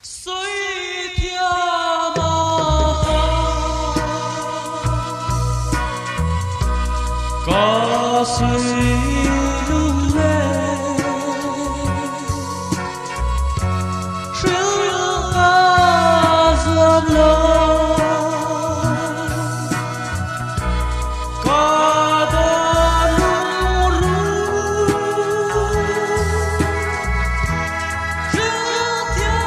Sawi thiam a ka sawi lung le hrilh ka zuam lo ka dawn lungruh hrilh thiam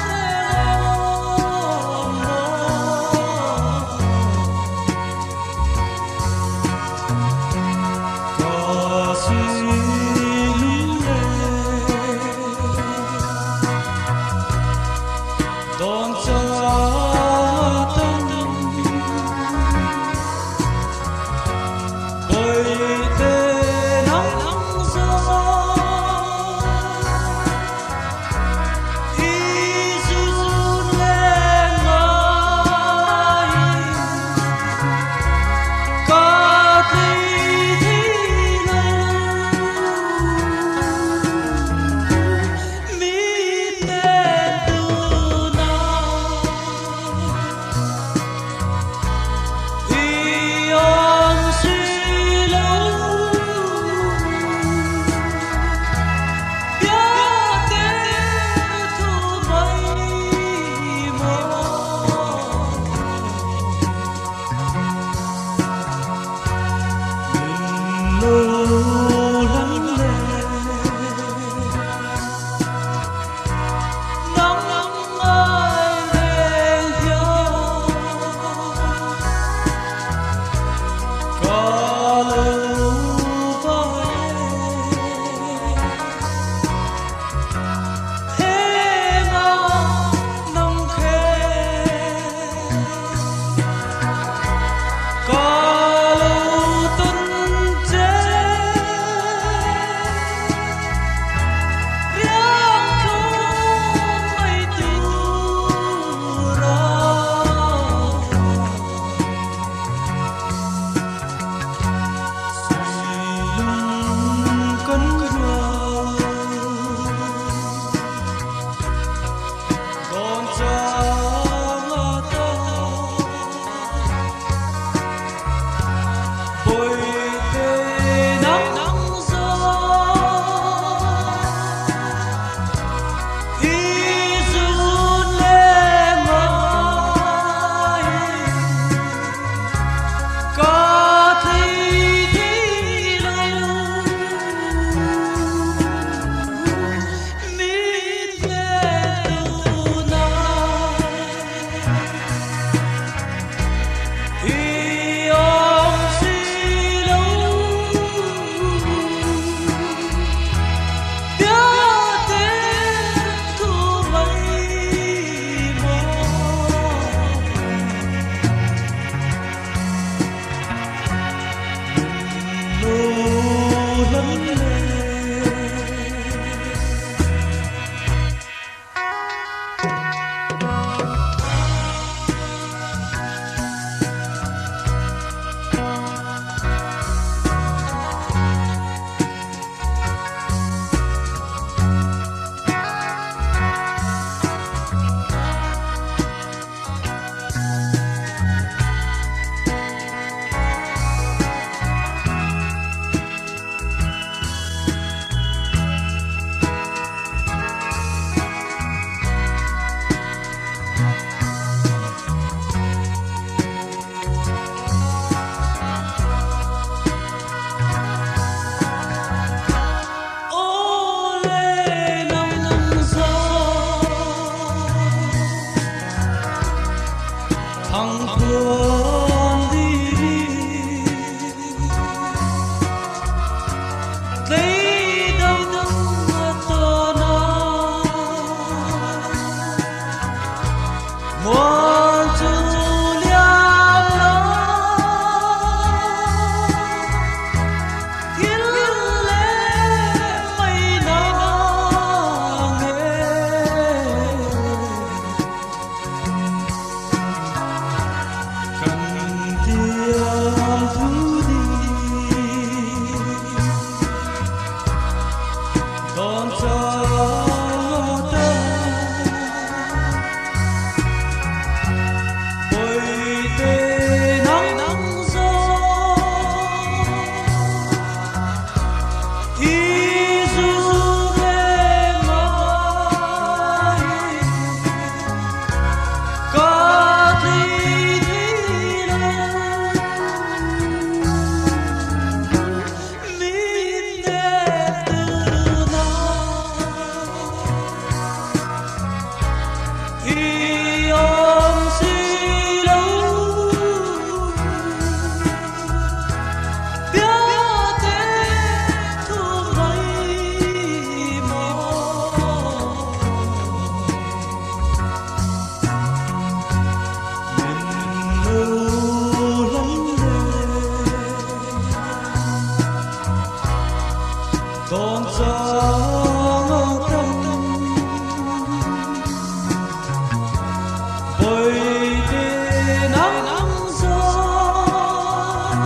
reng awm maw ka sawi lung le dawn chang tan bawihte nang zawng i zun leng ngai ka tlei thei lo mit nen tuna i awm si lo biate thu mai maw min lo lam le nang ngai reng hian ka lo vai e henga nang khe ka lo tawn che riang thlum mai tura suilung kan rual dawn chang a ta bawihte nang zawng i zun leng ngai ka tlei thei lo mit nen tuna i awm si lo biate thu mai maw min lo lam le. Aw le nang zawng thang khuan diri tlei dam a tawn a muan chu liam la thil le mai nang e kan tiam thu ding dawn chang a ta. Dawn chang a tam Bawihte nang zawng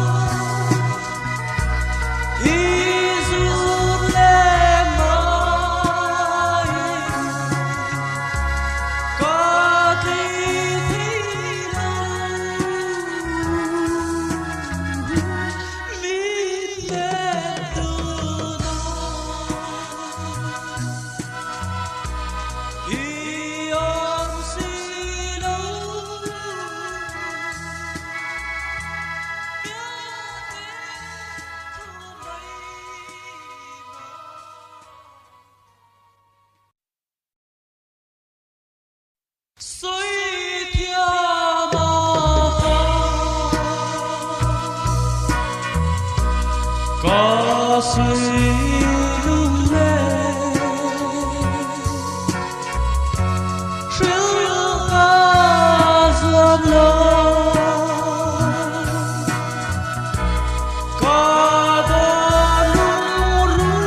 I zun leh ngai Ka tlei thei lo Min let tuna I awm si lo Biate thu mai maw. Sawi thiam a ha Ka sawi lung le Hrilh ka zuam lo Ka dawn lung ru.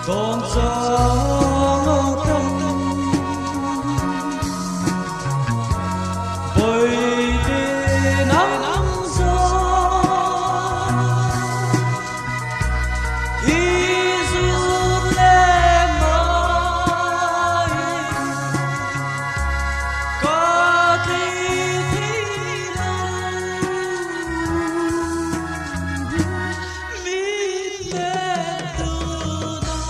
Dawn chang a tam Bawihte nang zawng I zut leh mai Ka tlei thei lo Min let tun a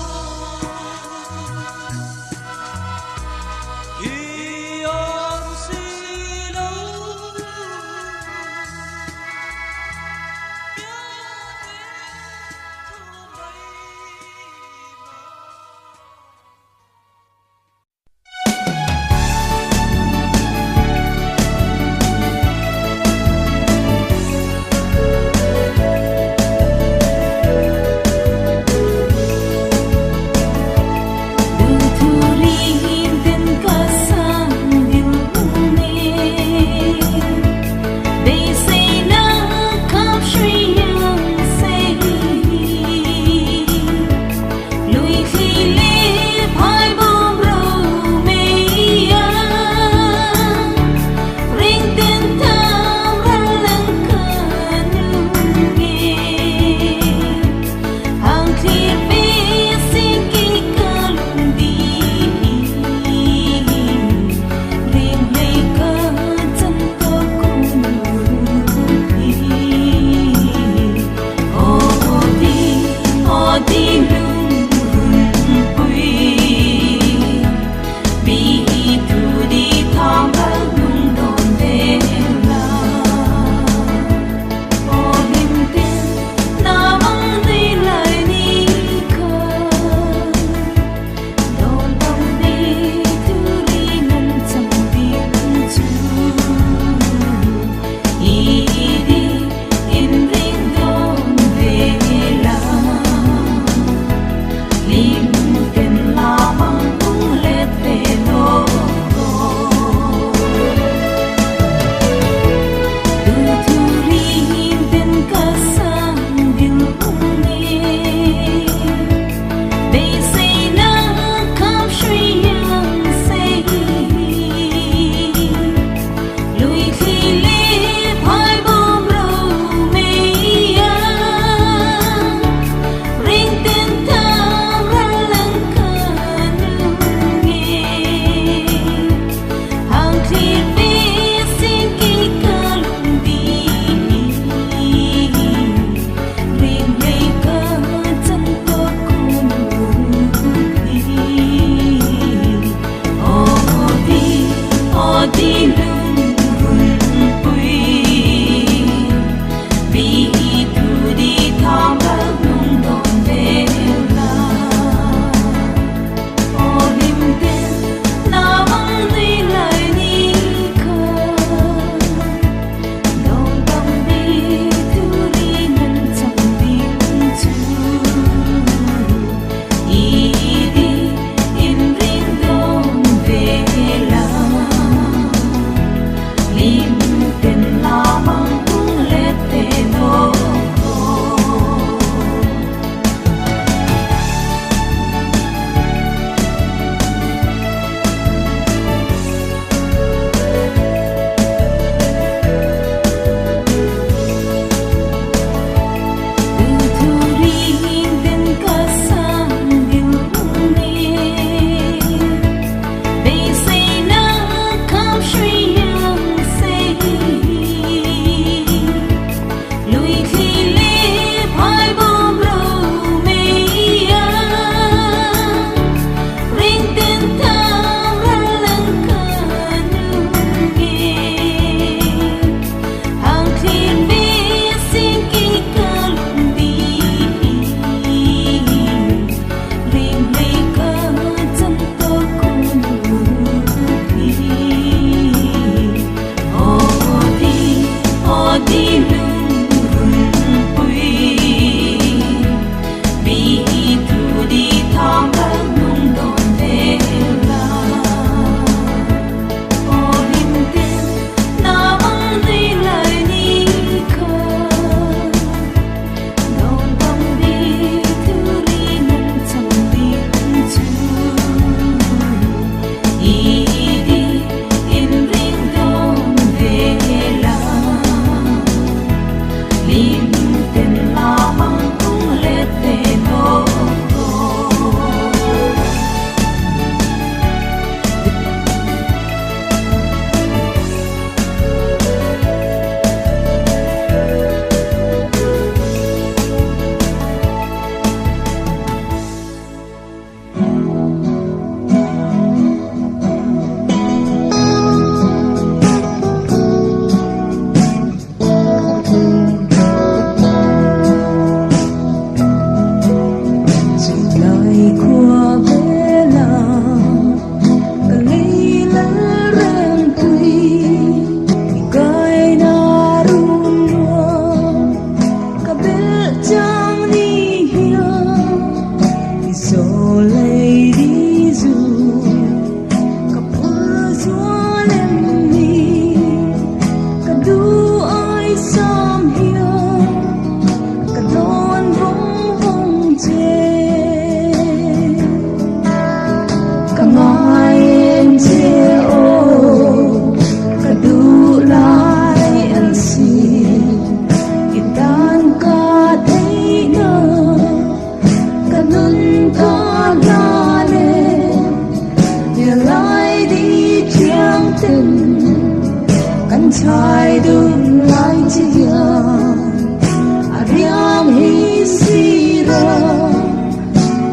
I awm si lo Biate thu mai maw.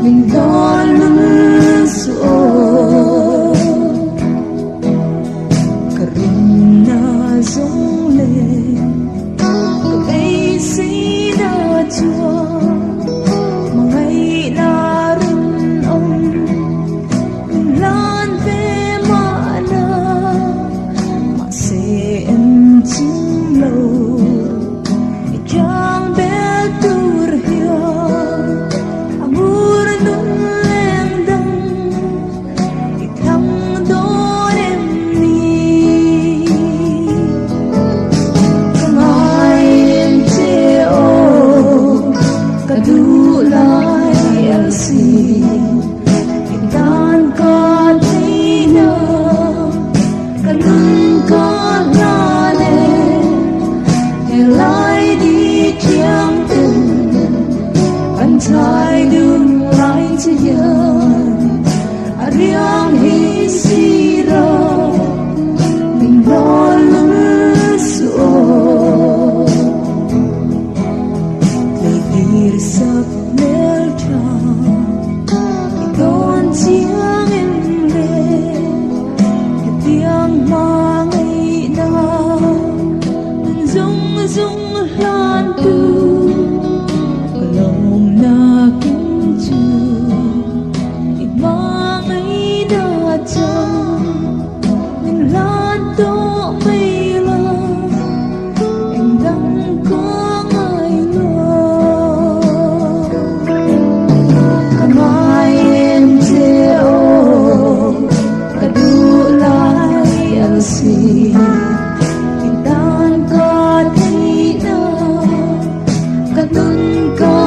Min hnawl lul suh aw. Ka rinna zawng leh ka beiseina chuan hmangaihna rinawm min hlan ve mahna mahse en chim lo i kiang bel tur hian a ngur nun leng dang i thlang dawn em ni? Ka ngai em che aw, ka duh lai Elsie, i tan ka theihna, ka nun ka hlan e, helai ni thiang ten kan chhai dun lai che hian a riang hi si lo min hlawl lul suh aw. Tleitir sak hmel tha i dawn chiang em le, hetiang hma ngaihna nun zung zung hlan tu ka lawmna kim chu i hma ngaihna chang min hlan tawh mai lo eng dang ka ngai lo. Ka ngai em che aw, ka duh lai Elsie, i tan ka theihna, ka nun ka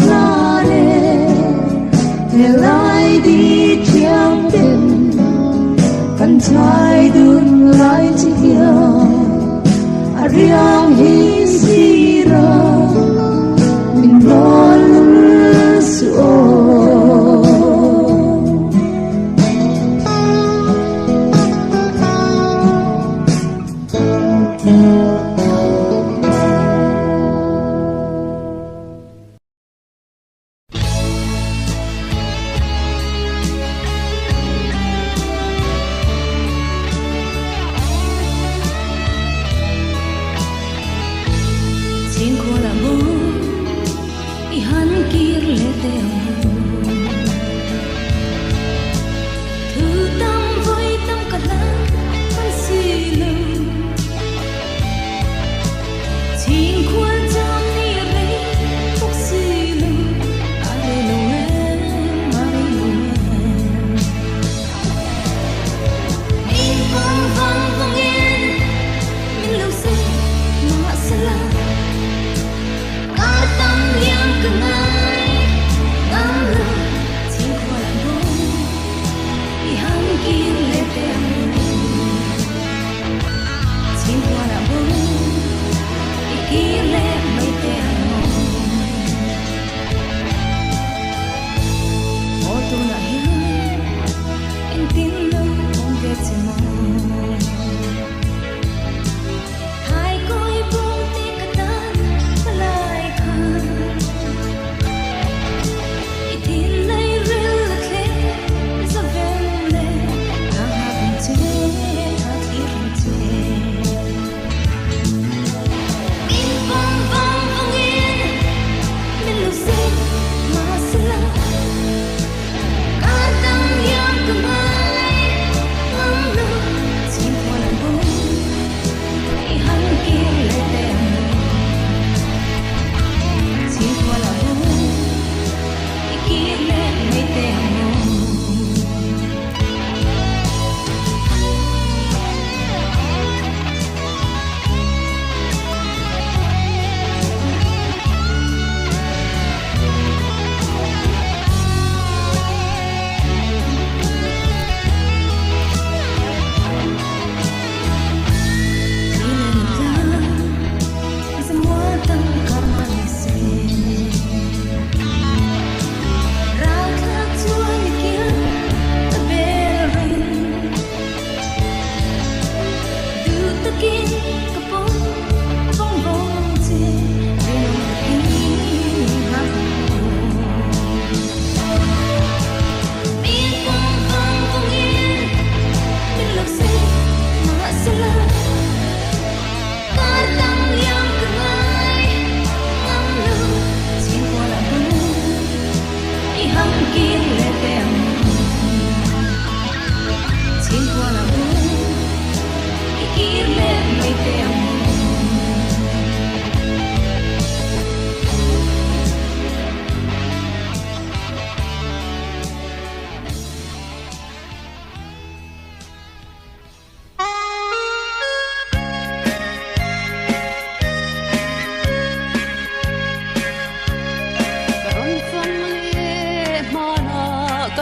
hlan e, helai di thiang ten kan chhai dun lai che hian a riang hi si ra min hlawl lul suh aw.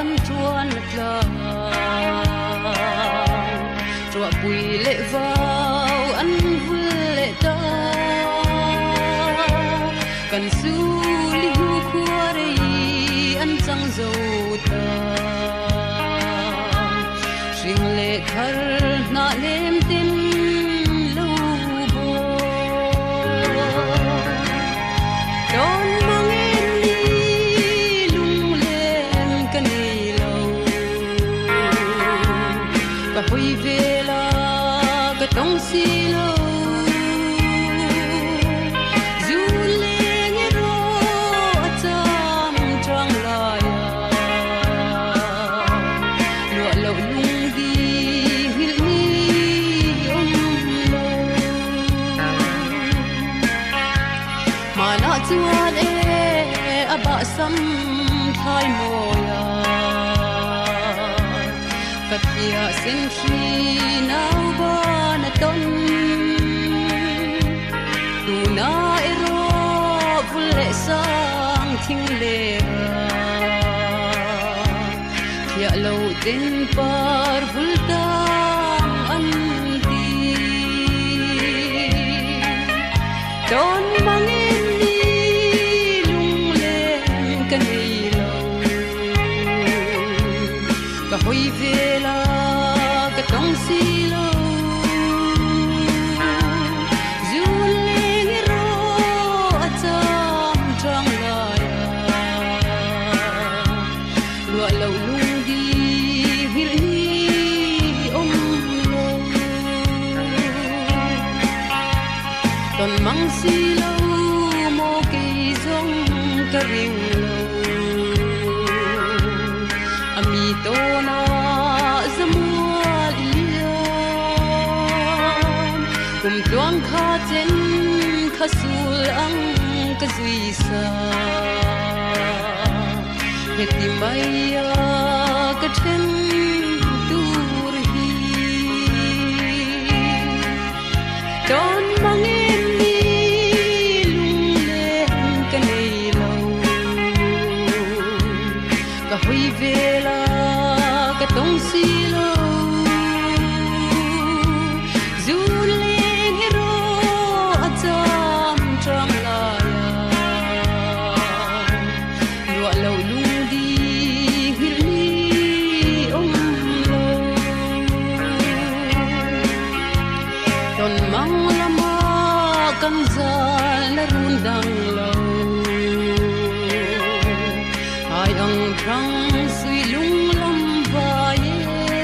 Kan tuan tlang Ruahpui leh vau an vul leh ta Kan suli hnu khua rei an chang zo ta Hring leh thar hnah lem ten lo bawr Tawn mang em ni lunglen ka nei lo Ka hawi vel a ka tawng si lo Zu leng erawh a cham chang lai a Luah loh lung di nghilh ni awm lo Hmanah chuan e a bahsam thlai mawi a Ka thiah sen hri nau ban a tawn Tuna erawh vul leh sang thing ler a Thiah lo ten par vul tang an ti. Tawn mangin ni lunglen ka nei lo Ka hawi vel a ka tawng si lo Zun leng erawh a cham chang lai a Luah loh lung di nghilh ni awm lo Tawn mang si lo maw kei zawng ka ring lo A mi tawn ah zamual i liam Kum tluang kha chen kha sul ang ka zui sa Heti mai a ka then tur hi Tawn mang em ni lunglen ka nei lo Ka hawi vel a ka tawng si lo Zun leng erawh a cham chang lai a Luah loh lung di nghilh ni awm lo Tawn mang lama kan zal a run dang lo Hai ang thang sui lung lam vai e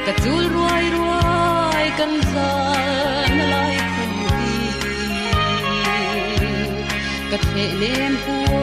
Ka chul ruai ruai kan zal na lai khum hi Ka theh nem puan.